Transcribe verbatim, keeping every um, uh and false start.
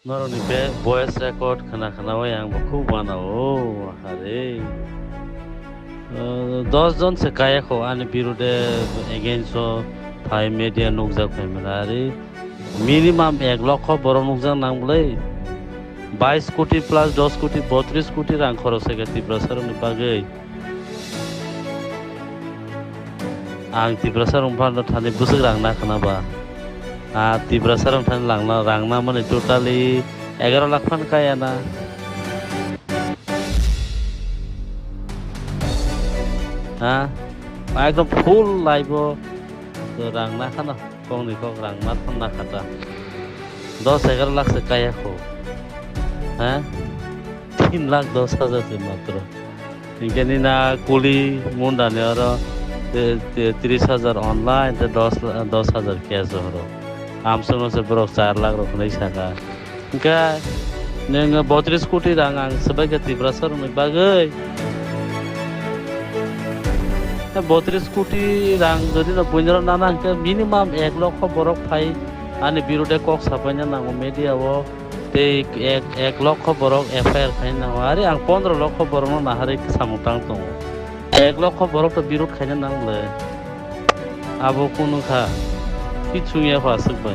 Norokni be voice record khna khnawi ang bo khub uanao, are. Uh, dos jon se kaya kho ani birude against o phai media nukjak phai mala, are. Minimum ek lokho borok nukjak nang bwlai. Bais koti plus dos koti, botris koti rang khorok sai kha Tiprasa rokni bagwi. Ang Tiprasa rok phano thani bwswk rang na khna ba. Ah, Tiprasa rok thani langna, rang na mani totally egaro lakh phan kaya na. Ha? Ekdom full live o rang na khna, kok ni kok rang na thang na khata. Dos egaro lakh se kaya kho. Ha? Tin lakh dos hajar se matro. Hinkhe nini kuli munda ni oro, te, te, tris hajar online, te dos, dos hajar cash horo. Amsong no se borok char lakh rok hinwi saka. Hinkhe nwng botris koti rang ang swbai kha Tiprasa rokni bagwi. Botris koti rang jodi no buino nana hinkhe minimum ek lokho borok phai ani birude kok sapaina nango media o. Tei ek, ek lokho borok F I R khaina nango. Are ang pondro lokho borokno naharwi samung tang tongo. Ek lokho borok to birod khaina nang le. Abo kunu kha. Kichung ya kho aswk bai.